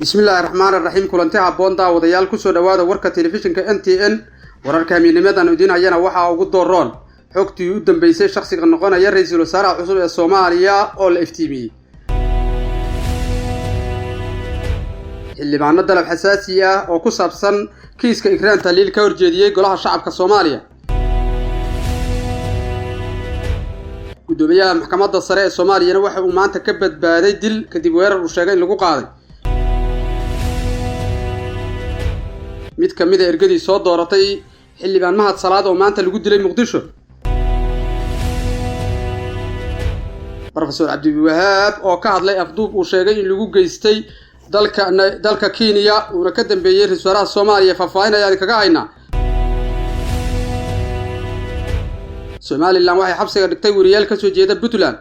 Bismillaahi raxmaani raxiim. Kulanti habboon, daawadayaal, kusoo dhawaada warka telefishinka NTN. Wararka hamiinimadan idiin hayana waxaa ugu dooroon xogtii u dambeysay shakhsiga noqonaya ra-iisul wasaaraha cusub ee Soomaaliya oo la iftiimiyey, xildhibaano dalab xasaasi ah oo ku saabsan kiiska Ikraan Tahliil ka horjeediyey Golaha Shacabka Soomaaliya, guddoomiyaha Maxkamadda Sare ee Soomaaliyana waxa uu maanta ka badbaaday dil kadib weerar uu sheegay in lagu qaaday. Mid ka mid a ergadii soo dooratay xildhibaan Mahad Salaad oo maanta lagu dilay Muqdisho, Brofesor Cabdiwahaab oo ka hadlay afduub uu sheegay in lagu geystay dalka Kenya uuna ka dambeeyey ra-isul wasaaraha Soomaaliya, faahfaahin ayaan kaga haynaa. Somalilan waxay xabsiga dhigtay weriyaal kasoo jeeda Puntland.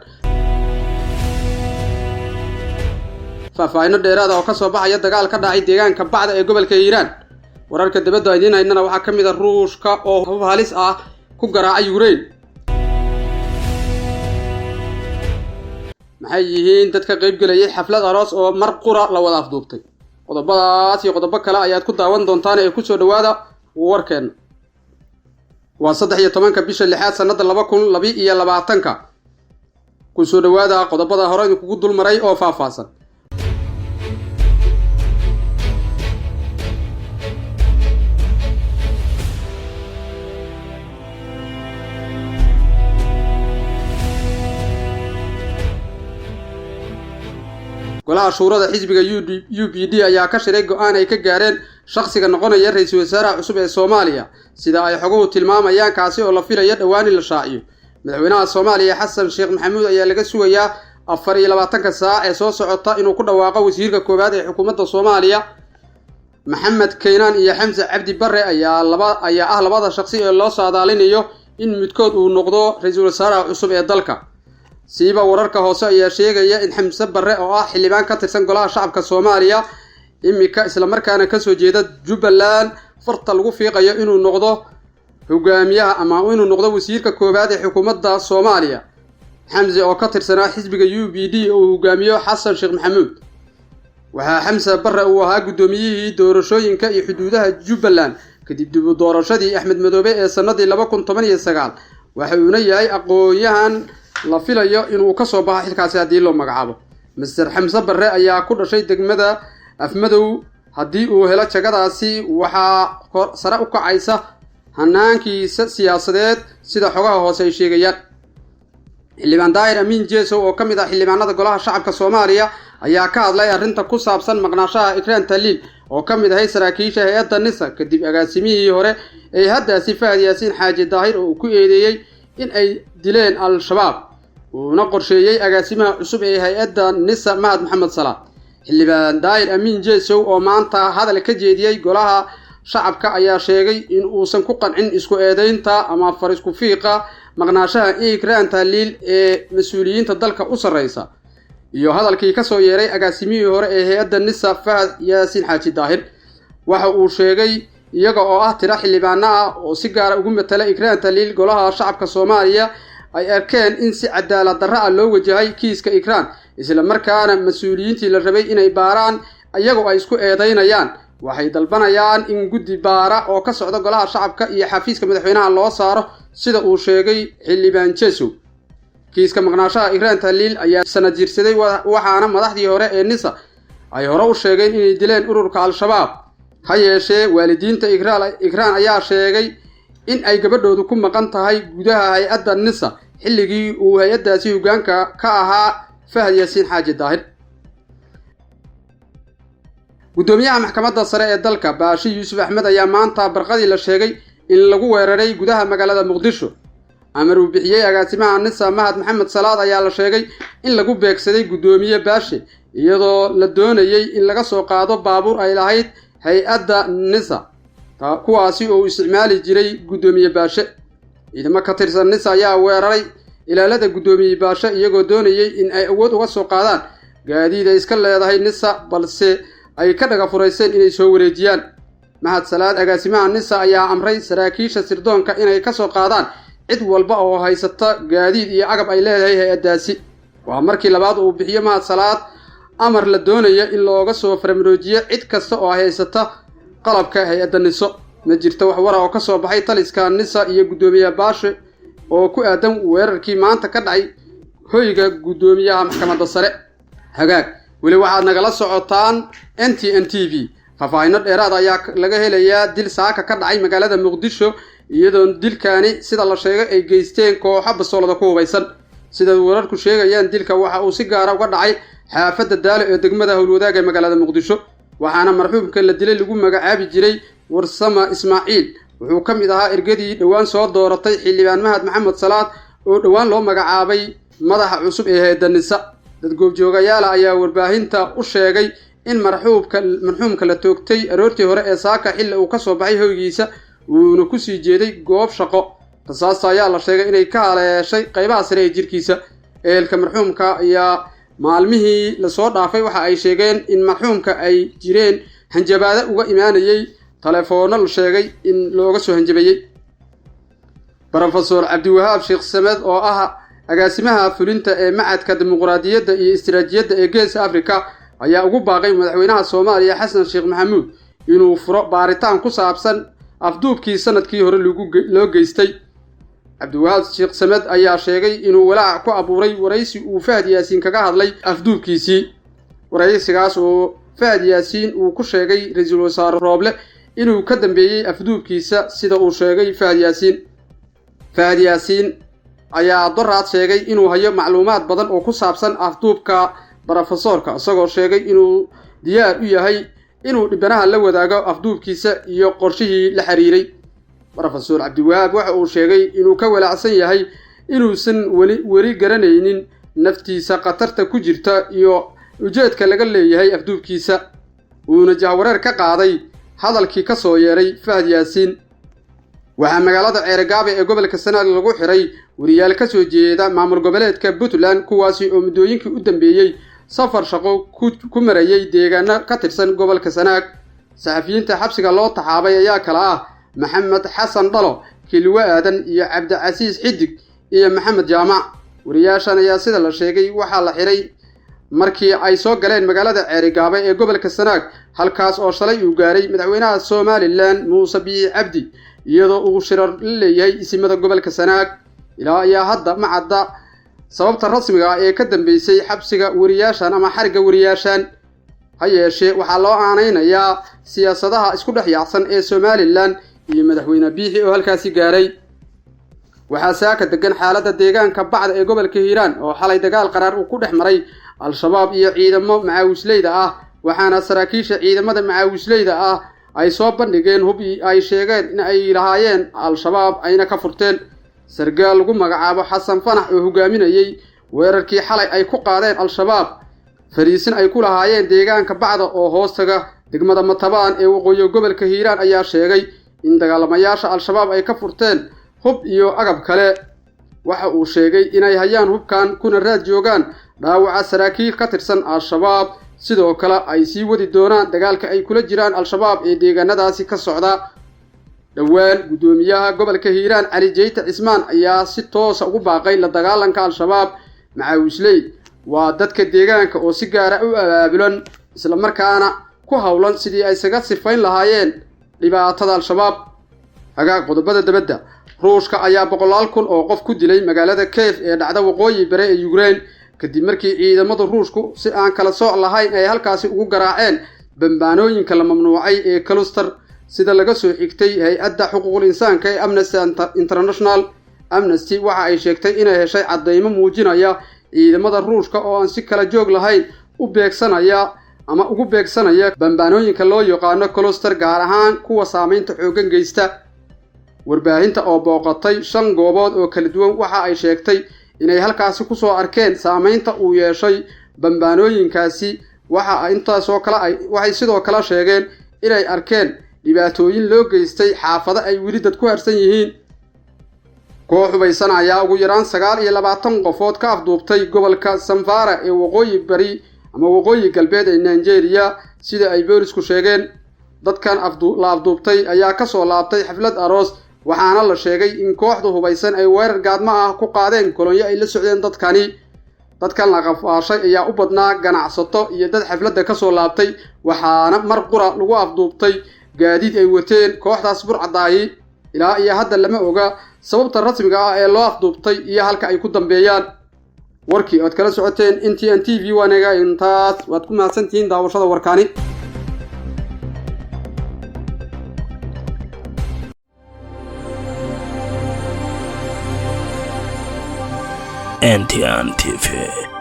Faahfaahino dheeraada oo kasoo baxaya dagaal ka dhacay deegaanka Bacda ee gobolka Hiiraan. Wararka dibadda idiin haynana waxaa ka mid a Ruushka oo hub halis ah ku garaacay Ukraine. Maxay yihiin dad ka qaybgelayay xaflad aroos oo mar qura la wada afduubtay? Qodobadaas iyo qodobo kale ayaad ku daawan doontaan ee kusoo dhawaada warkeenna. Waa 13-ka bisha lixaad, sanadda 2022-ka. Kusoo dhawaada qodobada hore idinkugu dulmaray oo faahfaahsan. Golaha Shuurada xisbiga UPD ayaa ka shiray go-aan ay ka gaareen shakhsiga noqonaya ra-iisul wasaaraha cusub ee Soomaaliya, sida ay xoguhu tilmaamayaan, kaasi oo la filaya dhowaan in la shaaciyo. Madaxweynaha Soomaaliya Xasan Sheekh Maxamuud ayaa laga sugayaa 24-ka saac ee soo socota inuu ku dhawaaqo wasiirka koowaad ee xukuumadda Soomaaliya. Maxamed Keynaan iyo Xamse Cabdi Barre ayaa ah labada shakhsi ee loo saadaalinayo in midkood uu noqdo ra-iisul wasaaraha cusub ee dalka. Siiba wararka hoose ayaa sheegaya in Xamse Barre, oo ah xildhibaan ka tirsan Golaha Shacabka Soomaaliya iminka, islamarkaana kasoo jeeda Jubbaland, farta lagu fiiqayo inuu noqdo hogaamiyaha ama inuu noqdo wasiirka koowaad ee xukuumadda Soomaaliya. Xamse oo ka tirsanaa xisbiga UPD oo uu hogaamiyo Xasan Sheekh Maxamuud, waxaa Xamse Barre uu ahaa guddoomiyihii doorashooyinka iyo xuduudaha Jubbaland kadib dib u doorashadii Axmed Madoobe ee sanadii 2019. Waxa uuna yahay aqoon-yahan la filayo inuu ka soo baxo xilkaasi haddii loo magacaabo. Master Xamse Barre ayaa ku dhashay degmada Afmadow. Haddii uu helo jagadaasi, waxaa sare u kacaysa hanaankiisa siyaasadeed, sida xogaha hoose ay sheegayaan. Xildhibaan Daahir Amiin Jeesow oo ka mid ah xildhibaanada Golaha Shacabka Soomaaliya ayaa ka hadlay arrinta ku saabsan maqnaashaha Ikraan Tahliil, oo ka mid ahay saraakiisha hay-adda NISA, kadib agaasimihii hore ee haddaasi Fahad Yaasiin Xaaji Daahir oo uu ku eedeeyey in ay dileen Al-Shabaab, uuna qorsheeyey agaasimaha cusub ee hay-adda NISA, Mahad Maxamed Salaad. Xildhibaan Daahir Amiin Jeesow oo maanta hadal ka jeediyey Golaha Shacabka ayaa sheegay in uusan ku qancin isku eedeynta ama far isku fiiqa maqnaashaha Ikraan Tahliil ee mas-uuliyiinta dalka u sarreysa iyo hadalkii ka soo yeeray agaasimihii hore ee hay-adda NISA, Fahad Yaasiin Xaaji Daahir. Waxa uu sheegay iyaga oo ah tiro xildhibaano ah oo si gaara ugu matala Ikraan Tahliil Golaha Shacabka Soomaaliya ay arkeen in si cadaalad darro ah loo wajahay kiiska Ikraan, isla markaana mas-uuliyiintii la rabay inay baaraan iyagoo ay isku eedeynayaan. Waxay dalbanayaan in guddi baara oo ka socda Golaha Shacabka iyo xafiiska madaxweynaha loo saaro, sida uu sheegay xildhibaan Jesow. Kiiska maqnaashaha Ikraan Tahliil ayaa sanad jirsaday, waxaana madaxdii hore ee NISA ay hore u sheegeen inay dileen ururka Al-Shabaab. Ha yeeshee, waalidiinta Ikraan ayaa sheegay in ay gabadhoodu ku maqan tahay gudaha hay-adda NISA xilligii uu hay-addaasi hogaanka ka ahaa Fahad Yaasiin Xaaji Daahir. Guddoomiyaha Maxkamadda Sare ee dalka, Baashi Yuusuf Axmed, ayaa maanta barqadii la sheegay in lagu weeraray gudaha magaalada Muqdisho. Amar uu bixiyey agaasimaha NISA, Mahad Maxamed Salaad, ayaa la sheegay in lagu beegsaday guddoomiye Baashe, iyadoo la doonayey in laga soo qaado baabuur ay lahayd hay-adda NISA, kuwaasi oo uu isticmaali jiray guddoomiye Baashe. Ciidamo ka tirsan NISA ayaa weeraray ilaalada guddoomiye Baashe, iyagoo doonayey in ay awood uga soo qaadaan gaadiid ay iska leedahay NISA, balse ay ka dhaga furayseen inay soo wareejiyaan. Mahad Salaad, agaasimaha NISA, ayaa amray saraakiisha sirdoonka inay ka soo qaadaan cid walba oo haysata gaadiid iyo agab ay leedahay hay-addaasi. Waa markii labaad uu bixiyo Mahad Salaad Amar la doonaya in looga soo farmaroojiyo cid kasta oo haysata qalabka hay-adda NISO. Ma jirto wax wara oo ka soo baxay taliska NISA iyo guddoomiyaha Baashe oo ku aadan weerarkii maanta ka dhacay hoyga guddoomiyaha maxkamadda sare. Hagaag, weli waxaad nagala socotaan NTN TV. Faahfaahinno dheeraad ayaa laga helayaa dil saaka ka dhacay magaalada Muqdisho, iyadoo dilkaani sida la sheegay ay geysteen kooxo basoolada ku hubaysan. Sida wararku sheegayaan, dilka waxa uu si gaara uga dhacay xaafadda Daalo ee degmada Howlwadaag ee magaalada Muqdisho, waxaana marxuumka la dilay lagu magacaabi jiray Warsama Ismaaciil. Wuxuu ka mid ahaa ergadii dhowaan soo dooratay xildhibaan Mahad Maxamed Salaad oo dhowaan loo magacaabay madaxa cusub ee hay'adda NISA. Dad goobjoogayaala ayaa warbaahinta u sheegay in marxuumka la toogtay aroortii hore ee saaka, xilli uu ka soo baxay hoygiisa wuuna kusii jeeday goob shaqo. Rasaasta ayaa la sheegay inay ka haleeshay qaybaha sare ee jirkiisa. Ehelka marxuumka ayaa maalmihii lasoo dhaafay waxa ay sheegeen in marxuumka ay jireen hanjabaado uga imaanayay telefoonno la sheegay in looga soo hanjabayey. Brofesor Cabdiwahaab Sheekh Samed oo ah agaasimaha fulinta ee Macadka Dimuqraadiyadda iyo Istiraatiijiyadda ee Geeska Afrika ayaa ugu baaqay madaxweynaha Soomaaliya Xasan Sheekh Maxamuud inuu furo baaritaan ku saabsan afduubkii sanadkii hore loo geystay. Cabdiwahaab Sheekh Samed ayaa sheegay inuu walaac ku abuuray waraysi uu Fahad Yaasiin kaga hadlay afduubkiisii, waraysigaas oo Fahad Yaasiin uu ku sheegay ra-iisul wasaare Rooble inuu ka dambeeyey afduubkiisa. Sida uu sheegay Fahad Yaasiin, Fahad Yaasiin ayaa doraad sheegay inuu hayo macluumaad badan oo ku saabsan afduubka brofesoorka, isagoo sheegay inuu diyaar u yahay inuu dhibanaha la wadaago afduubkiisa iyo qorshihii la xiriiray. Brofesor Cabdiwahaab waxa uu sheegay inuu ka walaacsan yahay inuusan weli garanaynin naftiisa khatarta ku jirta iyo ujeedka laga leeyahay afduubkiisa, uuna jahwareer ka qaaday hadalkii ka soo yeeray Fahad Yaasiin. Waxaa magaalada Ceerigaabe ee gobolka Sanaag lagu xiray wariyaal ka soo jeeda maamul goboleedka Puntland, kuwaasi oo muddooyinkii u dambeeyey safar shaqo ku marayay deegaano ka tirsan gobolka Sanaag. Saxafiyiinta xabsiga loo taxaabay ayaa kala ah Maxamed Xasan Dhalo, Kilwe Aadan iyo Cabdicasiis Xidig iyo Maxamed Jaamac. Wariyaashan ayaa sida la sheegay waxaa la xiray markii ay soo galeen magaalada Ceerigaaba ee gobolka Sanaag, halkaas oo shalay uu gaaray madaxweynaha Somalilan Muuse Biixi Cabdi, iyadoo uu shirar la leeyahay isimada gobolka Sanaag. Ilaa ayaa hadda ma cadda sababta rasmiga ah ee ka dambeysay xabsiga wariyaashan ama xarigga wariyaashan. Ha yeeshee, waxaa loo aanaynayaa siyaasadaha isku dhex yaacsan ee Somalilan iyo madaxweyne Biixi oo halkaasi gaaray. Waxaa saaka degan xaaladda deegaanka Bacda ee gobolka Hiiraan, oo xalay dagaal qaraar uu ku dhex maray Al-Shabaab iyo ciidamo macaawisleyda ah, waxaana saraakiisha ciidamada macaawisleyda ah ay soo bandhigeen hub ay sheegeen in ay lahaayeen Al-Shabaab ayna ka furteen. Sargaal lagu magacaabo Xasan Fanax oo hogaaminayey weerarkii xalay ay ku qaadeen Al-Shabaab fariisin ay ku lahaayeen deegaanka Bacda oo hoostaga degmada Matabaan ee waqooyi gobolka Hiiraan ayaa sheegay in dagaalamayaasha Al-Shabaab ay ka furteen hub iyo agab kale. Waxa uu sheegay inay hayaan hubkan kuna raad joogaan dhaawaca saraakiil ka tirsan Al-Shabaab, sidoo kale ay sii wadi doonaan dagaalka ay kula jiraan Al-Shabaab ee deegaanadaasi ka socda. Dhowaan guddoomiyaha gobolka Hiiraan Cali Jeyte Cismaan ayaa si toosa ugu baaqay la dagaalanka Al-Shabaab. Macaawisley waa dadka deegaanka oo si gaara u abaabulan, islamarkaana ku howlan sidii ay isaga sifayn lahaayeen dhibaatada Al-Shabaab. Hagaag, qodobada dabadda. Ruushka ayaa boqolaal kun oo qof ku dilay magaalada Kiev ee dhacda waqooyi bare ee Ukraine, kadib markii ciidamada Ruushku si aan kala sooc lahayn ay halkaasi ugu garaaceen bambaanooyinka la mamnuucay ee cluster, sida laga soo xigtay hay-adda xuquuqul insaanka ee Amnesty International. Amnesty waxa ay sheegtay inay heshay caddeymo muujinaya ciidamada Ruushka oo aan si kala joog lahayn u beegsanaya ama ugu beegsanaya bambaanooyinka loo yaqaano cluster, gaar ahaan kuwa saameynta xooggan geysta. Warbaahinta oo booqatay 5 goobood oo kala duwan waxa ay sheegtay inay halkaasi kusoo arkeen saameynta uu yeeshay bambaanooyinkaasi. Waxa intaasoo kale ay waxay sidoo kale sheegeen inay arkeen dhibaatooyin loo geystay xaafado ay weli dad ku harsan yihiin. Koox hubaysan ayaa ugu yaraan 29 qofood ka afduubtay gobolka Samfara ee waqooyi bari ama waqooyi galbeed ee Nigeria, sida ay boolisku sheegeen. Dadkan la afduubtay ayaa ka soo laabtay xaflad aroos, waxaana la sheegay in kooxda hubaysan ay weerar gaadmo ah ku qaadeen kolonyo ay la socdeen dadkani. Dadkan la qafaashay ayaa u badnaa ganacsato iyo dad xafladda ka soo laabtay, waxaana mar qura lagu afduubtay gaadiid ay wateen kooxdaas burcadaahi. Ilaa iyo hadda lama oga sababta rasmiga ah ee loo afduubtay iyo halka ay ku dambeeyaan. Warkii ood kala socoteen NTN TV waanaga intaas. Waad ku mahadsantihiin daawashada warkaani. NTN TV.